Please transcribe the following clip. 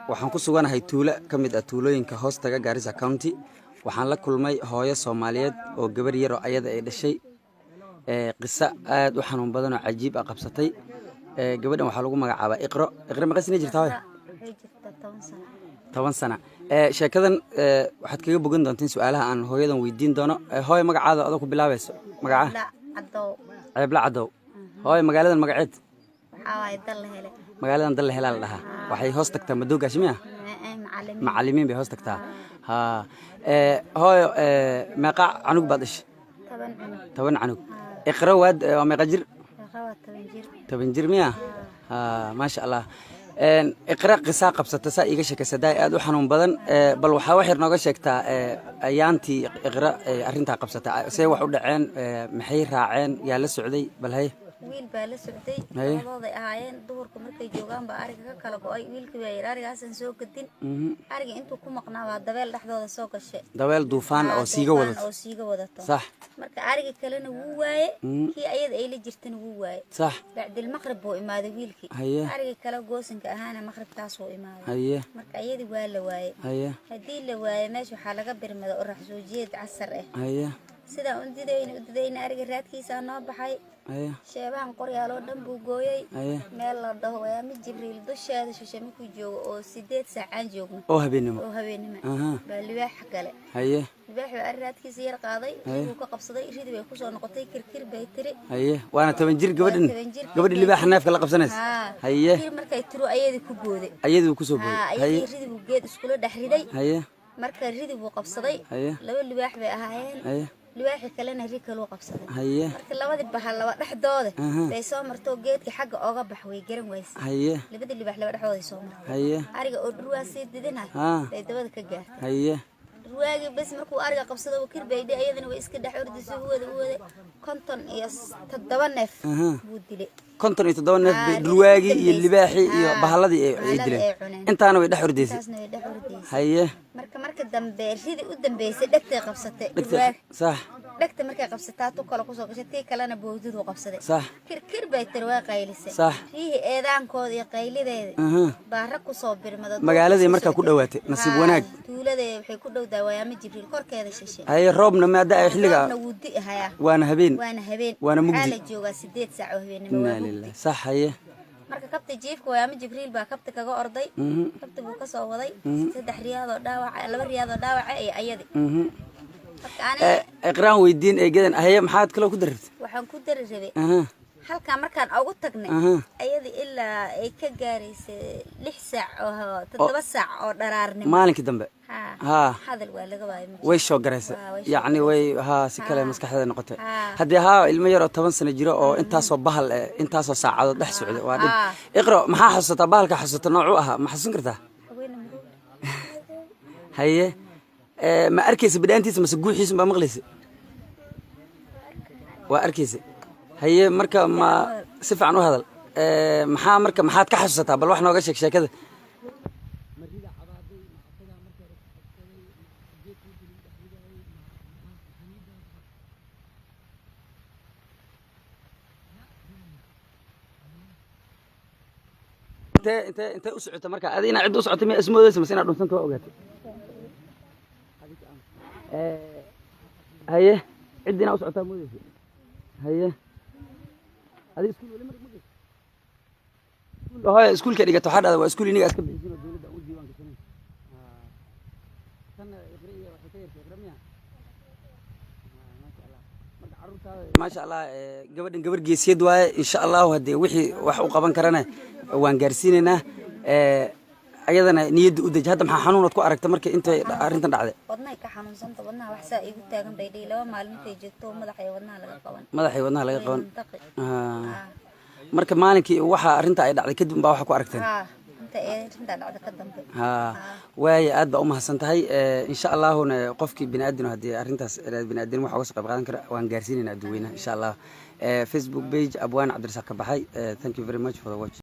Waxaan ku suganahay tuulo ka mid ah tuulooyinka hoostaga Garissa County. Waxaan la kulmay hooyo Soomaaliyeed oo gabar yaroo ayada ay dhashay qiso aad u xanuun badan oo cajiib ah qabsatay. Gabadhan waxaa lagu magacaabaa Iqro. Iqro, meeqa sano jirtaa, hooyo? Waxay jirtaa 10 sano. 10 sana. Sheekadan waxaad kaga bogan doontiin su-aalaha aan hooyadan weydiin doono. Hooyo, magacaada adoo ku bilaabayso, magaca? La Cadow. Ceebla Cadow. Hooyo, magaaladan magaceed? Waxaa waaye Dal La Hele. Magaaladan Dal La Helaa la dhahaa. Waxay hoos tagtaa Madoogaashe miya? Macalimiin. Macalimiin bay hoos tagtaa. Ha, hooyo, meeqa canug baad dhashay? 10 cunug. 10 canug. Iqro waad waa meeqa jir? Waa 10 jir. 10 jir miya? Ha, maasha Allah. Iqra qisaa qabsata saa iiga sheekaysa daay aad u xanuun badan. Bal waxaa wax yar nooga sheegtaa ayaantii Iqra arrintaa qabsata, see wax u dhaceen, maxay raaceen, yaa la socday? Bal hay. Wiil baa la socday. Haye. Labadooday ahaayeen. Duhurka markay joogaan baa ariga ka kala go'ay. Wiilkii baa yidhi, "Arigaasan soo gadin." Ariga intuu ku maqnaa baa dabeel dhexdooda soo gashay. Dabeel duufaan oo siiga duufaan wadato. Oo siiga wadato. Marka arigii kalena wuu waaye, kii ayada ay la jirtana wuu waaye. Bacdil maqrib buu imaaday wiilkii. Arigii kale goosanka ahaana maqribkaas wuu imaaday. Marka ayadii waa la waaye. Haddii la waaye, meesha waxaa laga birmada orax soo jeed casar ah. Sidaan u didayna, u didayna, ariga raadkiisaa noo baxay. Sheebahan qoryaaloo dhan buu gooyey. Meel la dhaho Wayaamo Jibriil dusheeda shishe markuu joogo oo 8 saacaan joogno oo habeennimo oo habeennimo baa libaax gale. Libaax baa ari raadkiisa yar qaaday. Riduu ka qabsaday, ridi bay kusoo noqotay. Kirkir bay tiri. Haye, waana 10 jir gabadhan. Waa 10 jir. Gabadhi libaaxa neefka la qabsanaysa. Haa. Kir markay tiro, ayadii ku booday. Ayadii kusoo booday. Ayadii ridi buu geed iskula dhex riday. Marka ridi buu qabsaday. Laba libaax bay ahaayeen. Libaaxii kalena ri kaluu qabsaday. Marka labadii bahal laba dhexdooda bay soo martoo geedka xagga ooga bax way garan wayse. Labadii libaax laba dhexdooday soo martay. Ariga oo dhurwaa sii didinay bay dabada ka gaartay. Dhurwaagii bes markuu ariga qabsado kir bay dhe, iyadana way iska dhex ordisay, u wada u wada, 57 neef buu dilay. 57 neef bay Aa, dhurwaagii iyo dambeysay. libaaxii iyo bahalladii ay bahalladii dileen. Ay cuneen. Intaana way dhex ordaysay. Intaasna way dhex ordaysay. Marka dambe ridi u dambeysay dhegtay qabsatay dhurwaag. Dhegta markay qabsataa, tu kale kusoo gashay, tii kalena bowdaduu qabsaday. Kirkir bay tiri, waa qaylisay. Rihii eedaankooda iyo qaylideeda baa rag kusoo birmada. Magaaladii markaa ku dhowaatay, nasiib wanaag. Tuulada waxay ku dhowdaa Wayaamo Jibriil korkeeda shishe. Haye, roobna maada ay xilliga Roobna wuu di'ahayaa. Waana habeen. Waana habeen. Waana mugdi. Waxaa la joogaa 8 saac oo habeenimo, Inaa waa mugdi. lilah, sax, haye. Marka kabta jiifka Wayaamo Jibriil baa kabta kaga orday. Kabta buu kasoo waday saddex riyaadoo dhaawaca, laba riyaadoo dhaawaca iyo ayadi. Marka aniga Iqraan weydiin eegadan. Haye, maxaad kaloo ku darirtay? Waxaan ku dari rabay, halkaa markaan ugu tagnay ayada ilaa ay ka gaaraysay 6 saac oo 7 saac oo dharaarnimo maalinkii dambe. Haa. Hadal waa laga waayay, ma Way jiro. soo garaysay. Waa, way Yacni soo way haa, si kale maskaxdeeda noqotay. Haddii haa, ilmo yar oo 10 sano jiro oo intaasoo bahal intaasoo saacadood dhex socday waa dhib. Iqro, maxaa xasuusataa? Bahalka xasuusata noocuu ahaa, ma xasuusan kartaa? Haweene madow. Haye, ma arkaysa bidhaantiisa mase guuxiisa baa maqlaysa? Waa arkaysa. Haye, marka ma si fiican u hadal. Maxaa marka maxaad ka xasuusataa? Bal wax nooga sheeg sheekada. Intee u socota marka adi? Inaa cid u socota miyaa ismoodaysa mase inaad dhunsanta waa ogaatay? Haye, ciddi inaa u socotaa moodaysa. Haye, adi iskuul weli ma gashay? Hooya, iskuulka dhigato waxaa dhahda waa iskuul iniga iska bixisin oo dowladda aan u diiwaan gashanayn. Tan Iqra iyo waxay ka yartay Iqra miya? Maasha Allah. Marka carruurtaada, maasha Allah, gabadhan gabar geesiyad waaye. Insha Allahu haddee wixii wax u qaban karana waan gaarsiinaynaa. Ayadana niyadda u deji. Hadda maxaa xanuunaad ku aragta marka intay arrintan dhacday? Wadnahay ka xanuunsanta. Wadnaha wax saa igu taagan bay dhihi. 2 maalin intay joogto madaxa iyo wadnaha laga qaban. Madaxay wadnaha laga Way qaban. mantaqi. Marka maalinkii waxa arrinta ay dhacday kadib baa waxa ku aragteen? Haa, inta ee arrintaa dhacda ka dambe. Ha, waaya, aad baa umahadsan tahay. Insha Allahuna qofkii bini aadin haddii arrintaas bini aadin wax uga soo qayb qaadan kara waan gaarsiinaynaa dadweynaha, insha Allah. Facebook page Abwaan Cabdirasaaq ka baxay. Thank you very much for the watch.